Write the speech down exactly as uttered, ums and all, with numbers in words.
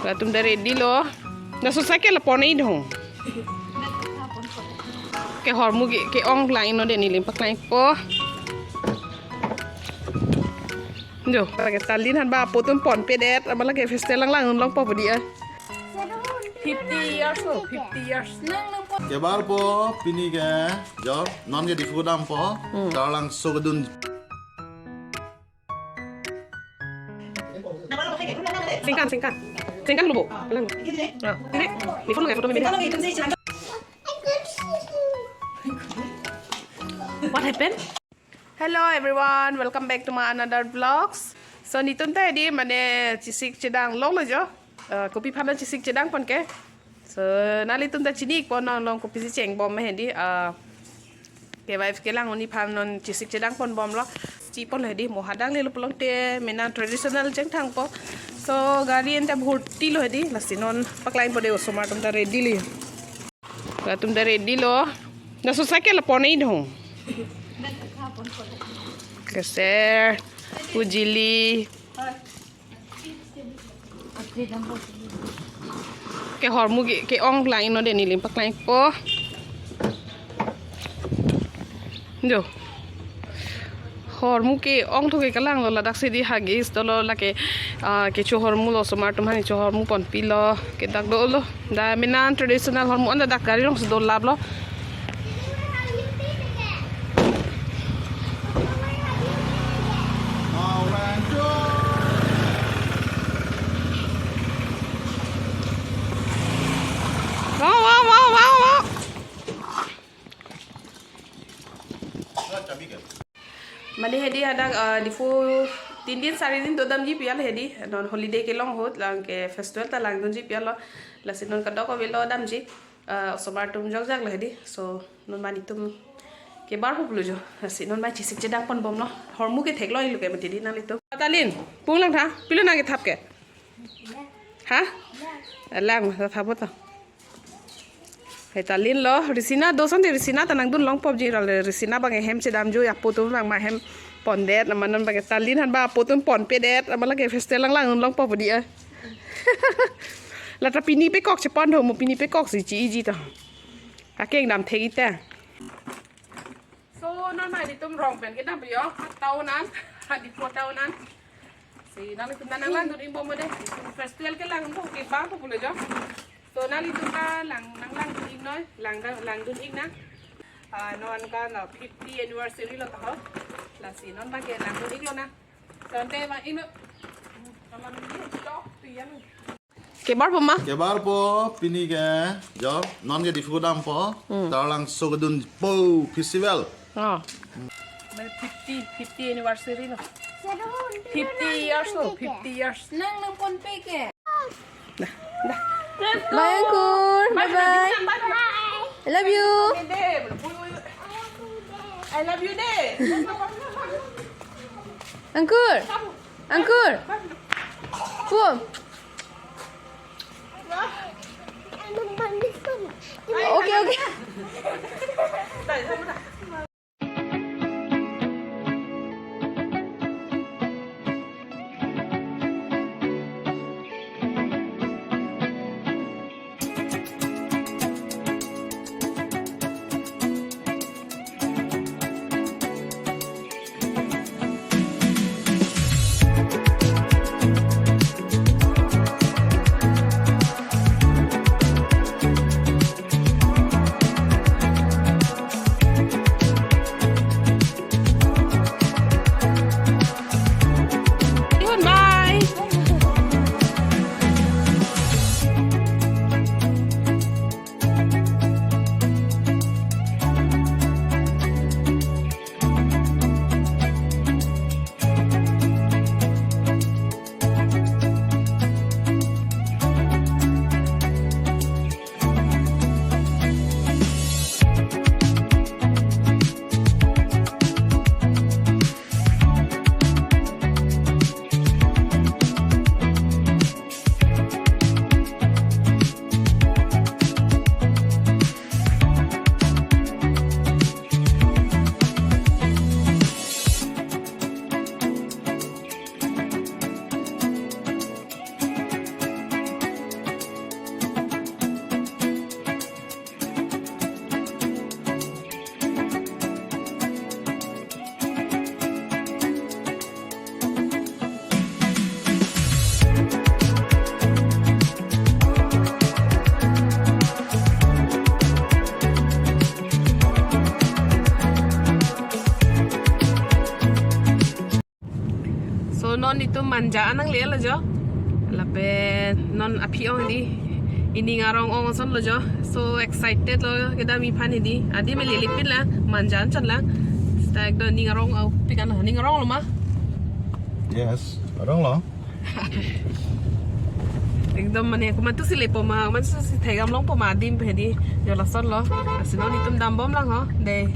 Latum ta ready lo. Laso cycle la pon-e dong. Ke hormu ke, ke-ong lang inut dei, neli paklangpo. Jo, lake Talin aphan ba apo atum ponpedet, amat lake festival lang lang longpo pudi ah. Fifty years lo, fifty years. Kebarpo pini ke, jo, non ke Diphu dampo, Hmm. Taralangso kedun. Singkan, singkan. Singkan dulu, Bu. Lang. Ah, ini, ini photo lagi, photo ini. What happened? Hello everyone, welcome back to my another vlogs. So, netum ta hedi mane chesik chedang longlo jo. Eh, kopi aphan chisik chedang pon ke. So, nanglitum ta chini-ikpo non along kopisi chengbom hedi. Ah, ke wife kelang un-e aphan non chisik chedang ponbomlo. Chipon hedi mo hadak lelo pulote mena traditional chengthangpo. So, gari anta bhorti lo hedi. Lasi non paklangpo dei, osomar atum ta ready lo. Latum ta ready lo. Laso cycle la pon-e dong. Keser, ujili. Ke hormu ke, ke-ong lang inut dei, neli paklangpo. Jo. Hormu ke-ong thu ke kalang lo, ladak si di Huggies dolo, lake, ah, kecho hormu lo, osomar atum aphan kecho hormu ponpilo, ke dak dolo. Da mena traditional hormu anta dak gari alongsi dolaplo. Wow, wow, wow, wow, wow. Mane hedi hadak, ah, Diphu tin din sari din dodamji pi-al hedi. Non holiday kelong ahut, lang ke festival ta langdunji pi-al lo. Lasi non kadokave lo damji. Ah, osomar atum jokjak lo hedi. So, non mane netum kebarpo pulo jo. Lasi non mane chisik chedang ponbomlo. Hormu ke theklong-iklo ke mati di nanglitum. Talin, pung lang tha. Pilo nangkethap ke? Ha? Lang, tha thappo to. He Talin lo, Risina do-an te, Risina ta nangdun longpo ji, rale Risina abang ehem chedamjoi, apo atum abang ma hem pondet, amat non abang ke Talin aphan ba apo atum ponpedet, amat lake festival lang lang longpo pudi ah. Lata pini pekok chepon dong, mo pini pekok si chi-iji to. Akeng dam thek-ik ta. So, non mane netum rong pen kedam pi jo, town an, Diphu town an. Si nanglitum ta nanglangdun-ikbom dei. Festival kelangdun ke bang popular jo. So nanglitum ta lang, nanglangdun-iknoi, lang, langdun-iknang. Ah, non ke na fifty anniversary lo taho. Lasi non abang ke langdun-iklo nang. So ante abang inut. Kaman ini chok tu ya. Kebarpo ma? Kebarpo pini ke, jo, non ke Diphu dampo, Hmm. Taralangso kedunpo festival. Oh. Fifty, fifty anniversary lo. Fifty years lo, fifty years. Nang nang ponpe ke. Dah, dah. Bye, Angkur. Bye, bye. I love you. I love you deh. Angkur. Angkur. Pum. Oke, oke. Manja an nangle lo jo. Lapen non aphi ong hedi. Ining arong ong ason lo jo. So excited lo kedam aphan hedi. Adim le lipit la manja an chot lang. Seta ekdom ining arong, au, pik an ining arong lo ma. Yes, arong lo. Ekdom mane komat si lepo ma, komat si thek dam longpo ma adim hedi. Jo lason lo. Lasi non itum dambom lang ho. Dei.